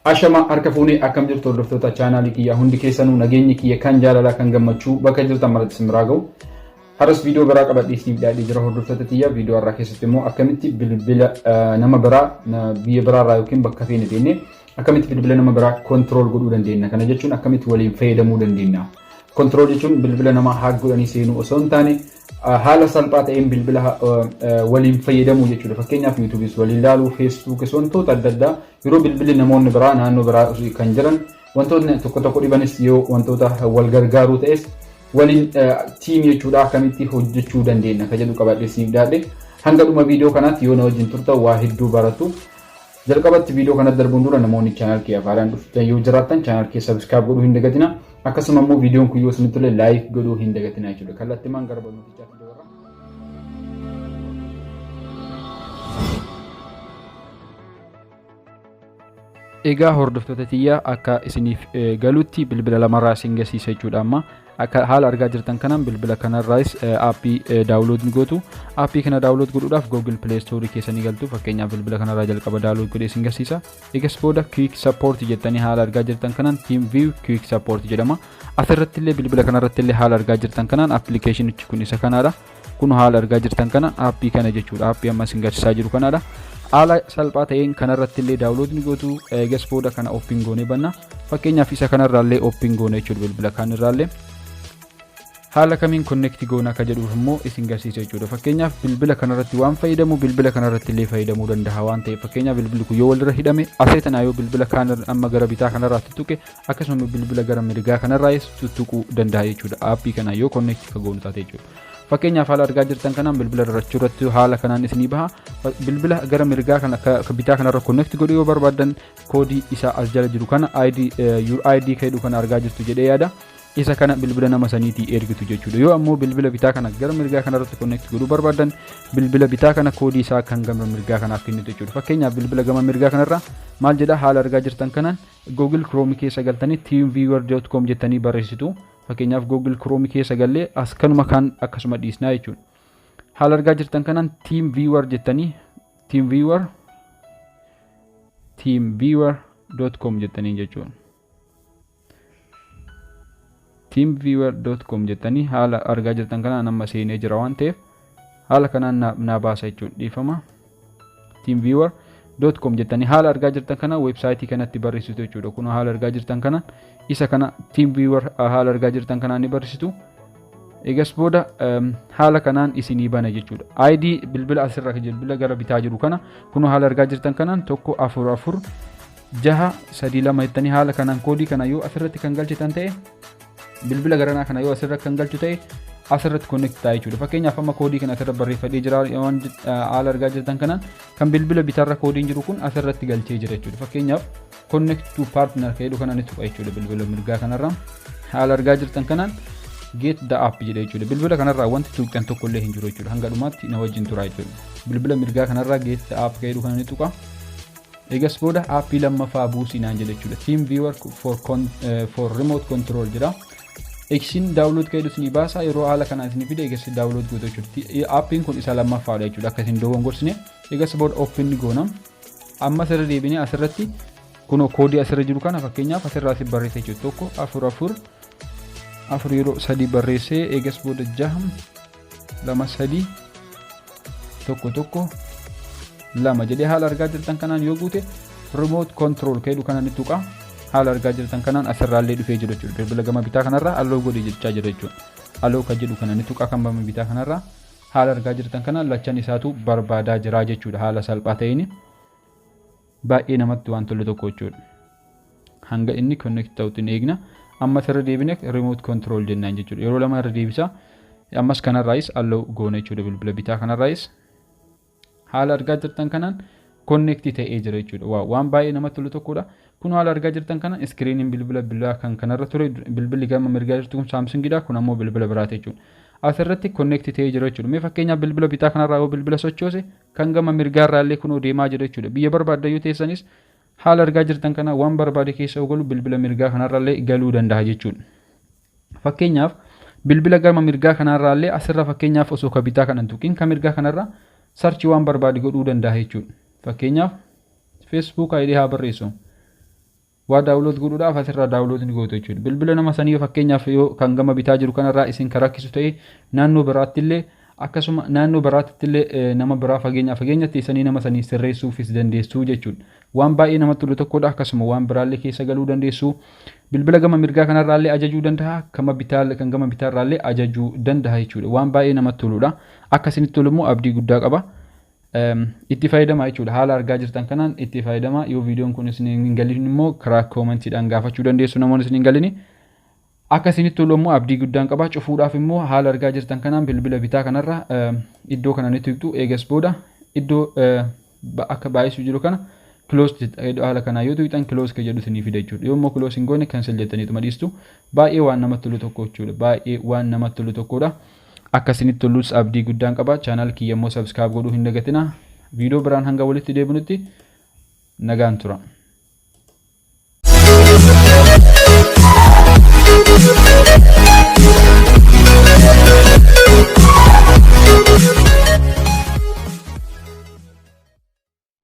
Ashama harka fuunee, akkam jirtu hordoftoota chaanaalii kiyyaa hundi keessanuu? Nageenyi kiyya kan jaalalaa kan gammachuu bakka jirtan maratti isin biraa ga'u. Har'as viidiyoo biraa qabadhee isiniif dhiyaadhee jira, hordoftoota tiyya. Viidiyoo har'aa keessatti immoo akkamitti bilbila nama biraa biyya biraarraa yookiin bakka feene deemnee akkamitti bilbila nama biraa control godhuu dandeenya. Kana jechuun akkamitti waliin fayyadamuu dandeenya. Control jechuun bilbila namaa hack godhanii seenuu osoo hin taane, haala salphaa ta'een bilbila waliin fayyadamuu jechuudha. Fakkeenyaaf, YouTubeis waliin ilaaluu, Facebookis, wantoota adda addaa, yeroo bilbilli namoonni biraa naannoo biraa kan jiran wantoonni tokko tokko dhibanis, yoo wantoota wal gargaaruu ta'es, waliin team jechuudha, akkamitti hojjechuu dandeenya kan jedhu qabadhee isiniif dhiyaadhe. Hanga dhuma viidiyoo kanaatti yoo na wajjin turtan waa hedduu baratu. Jalqabatti viidiyoo kanatti darbuun dura, namoonni channel kee afaadhaan dhuftan yoo jiraattan, channel kee subscribe godhuu hin dagatina. Akkasuma immoo viidiyoon kun yoo isinitti tole like godhuu hin dagatina jechuudha. Kallattimaan gara barnootichaatti dabarra. Egaa hordoftoota tiyyaa, akka isiniif galutti bilbila lamarraa isin gasiisa jechuudha amma. Akka haala argaa jirtan kanaan bilbila kanarraas aappii download ni gootu. Aappii kana download godhuudhaaf Google Play Store keessanii galtu. Fakkeenyaaf, bilbila kanarraa jalqaba download godhee isin gasiisa. Egas booda Quick Support jettanii haala argaa jirtan kanaan TeamViewer Quick Support jedhama. Asirratti illee, bilbila kanarratti illee haala argaa jirtan kanaan appilikeeshinichi kun isa kanaadha. Kun haala argaa jirtan kana aappii kana jechuudha. Aappii amma isin garsiisaa jiru kanaadha. Haala salphaa ta'een kanarratti illee download ni gootu. Egas booda kana open goonee banna. Fakkeenyaaf, isa kanarraa illee open goone jechuudha bilbila kanarraa. Haala kamiin connect goona akka jedhuuf immoo isin garsiisa jechuudha. Fakkeenyaaf, bilbila kanarratti waan fayyadamu bilbila kanarratti illee fayyadamuu danda'a waan ta'eef, fakkeenyaaf, bilbilli kun yoo walirra hidhame, asee tanaa yoo bilbila kaan amma gara bitaa kanarraa tuttuqe, akkasuma bilbila gara mirgaa kanarraayis tuttuquu danda'a jechuudha. Aappii kana yoo connect ka goonu taate jechuudha. Fakkeenyaaf, haala argaa jirtan kanaan bilbila irrachuu irratti haala kanaan isinii baha. Bilbila gara mirgaa kana bitaa kanarra connect godhuu yoo barbaaddan, koodii isaa as jala jiru kana, ID, your ID ka jedhu kana argaa jirtu jedhee yaada. Isa kana bilbila nama saniitii ergitu jechuudha. Yoo ammoo bilbila bitaa kana gara mirgaa kanarratti connect godhuu barbaadan, bilbila bitaa kana koodii isaa kan gama mirgaa kanaaf kennitu jechuudha. Fakkeenyaaf, bilbila gama mirgaa kanarra maal jedha? Haala argaa jirtan kanaan Google Chrome keessa galtanii teamviewer.com jettanii barreessitu. Fakkeenyaaf, Google Chrome keessa gallee as kanuma kan akkasuma dhiisnaa jechuudha. Haala argaa jirtan kanaan TeamViewer jettanii teamviewer.com jettanii jechuudha. teamviewer.com jettanii haala argaa jirtan kanaan amma seenee jira waan ta'eef, haala kanaan naa baasa jechuudha, dhiifama. teamviewer.com jettanii haala argaa jirtan kana weebsaayitii kanatti barreessitu jechuudha. Kun haala argaa jirtan kana isa kana TeamViewer haala argaa jirtan kanaan ni barreessitu. Egas booda haala kanaan isinii bana jechuudha. ID bilbila asirra bilbila gara bitaa jiru kana kun haala argaa jirtan kanaan 144632 jettanii haala kanaan koodii kana yoo asirratti kan galchitan ta'e, bilbila garanaa kana yoo asirra kan galchu ta'e, asirratti connect ta'a jechuudha. Fakkeenyaaf, amma koodii kana asirra barreeffadhee jira. Waan haala argaa jirtan kanaan kan bilbila bitaarra koodiin jiru kun asirratti galchee jira jechuudha. Fakkeenyaaf, connect to partner kan jedhu kana ni tuqa jechuudha bilbila mirgaa kanarra. Haala argaa jirtan kanaan get the app jedha jechuudha. Bilbila kanarraa wanti tuqxan tokko illee hin jiru jechuudha. Hanga dhumaatti na wajjin tura jechuudha. Bilbila mirgaa kanarraa get the app kan jedhu kana ni tuqa. Egas booda aappii lammaffaa buusii naan jedha jechuudha. TeamViewer for remote control jedha. Isin download kan jedhu isinii baasa. Yeroo haala kanaan isinii fide, egas download gootu jechuudha. Aappiin kun isa lammaffaadha jechuudha, akka isin dogongorsine. Egas booda open goona. Amma asirra deebinee asirratti kunoo koodii asirra jiru kana, fakkeenyaaf, asirraa asii barreessa jechuudha. 1 4 4 yeroo sadii barreessee, eegas booda 6 2 3 1 1 2 jedhee haala argaa jirtan kanaan yoo guute, remote control kan jedhu kana ni tuqa. Haala argaa jirtan kanaan asirraallee dhufee jiru jechuudha. Bilbila gama bitaa kanarraa allow godhe jechaa jira jechuudha. Allow kan jedhu kana ni tuqa. Kan gama bitaa kanarraa haala argaa jirtan kanaan lachan isaatu barbaadaa jira jechuudha. Haala salphaa ta'een baay'ee namatti waan tole tokko jechuudha. Hanga inni connect ta'utti ni eegna. Amma asirra deebine remote control jennaan jechuudha. Yeroo lama irra deebisa. Ammas kanarraayis allow goona jechuudha, bilbila bitaa kanarraayis. Haala argaa jirtan kanaan connect ta'ee jira jechuudha. Waan baay'ee namatti tolu tokkodha. Kun haala argaa jirtan kana iskiriiniin bilbila bilbilaa kan kanarra ture, bilbilli gama mirgaa jirtu kun Samsungidha, kun ammoo bilbila biraati jechuudha. Asirratti connect ta'ee jira jechuudha. Mee fakkeenyaaf, bilbila bitaa kanarraa yoo bilbila sochoose, kan gama mirgaarraa illee kunoo deemaa jira jechuudha. Biyya barbaadda yoo teessanis, haala argaa jirtan kana waan barbaade keessa yoo galu, bilbila mirgaa kanarraallee galuu danda'a jechuudha. Fakkeenyaaf, bilbila gama mirgaa kanarraallee asirra, fakkeenyaaf, osoo ka bitaa kana hin tuqin, ka mirgaa kanarra search waan barbaade godhuu danda'a jechuudha. Fakkeenyaaf, Facebook ID haa barreessu. Waa download godhuudhaaf asirraa download ni gootu jechuudha. Bilbila nama sanii fakkeenyaaf yoo kan gama bitaa jiru kanarraa isin kan rakkisu ta'e, naannoo biraatti illee, akkasuma naannoo biraatti illee nama biraa fageenya fageenyatti isanii nama sanii sirreessuufis dandeessu jechuudha. Waan baay'ee namatti tolu tokkodha. Akkasuma waan biraallee keessa galuu dandeessu. Bilbila gama mirgaa kanarraallee ajajuu danda'a. Kama bitaa, kan gama bitaarraallee ajajuu danda'a jechuudha. Waan baay'ee namatti toludha. Akka isinitti tolu immoo abdii guddaa qaba. Itti fayyadamaa jechuudha. Haala argaa jirtan kanaan itti fayyadamaa. Yoo viidiyoon kun isin hin galin immoo karaa commentiidhaan gaafachuu dandeessu, namoonni isin hin galini. Akka isinitti tolu immoo abdii guddaan qaba. Cufuudhaaf immoo haala argaa jirtan kanaan bilbila bitaa kanarra iddoo kana ni tuqxu. Eegas booda iddoo akka baay'isuu jiru kana close, haala kanaa yoo tuqxan close kan jedhu isinii fida jechuudha. Yoo immoo close hin goone cancel jettaniituma dhiistu. Baay'ee waan namatti tolu tokko jechuudha. Baay'ee waan namatti tolu tokkodha. Akka isinitti tolus abdii guddaan qaba. Channel kiyya immoo subscribe godhuu hin dagatinaa. Viidiyoo biraan hanga walitti deebinutti nagaan tura.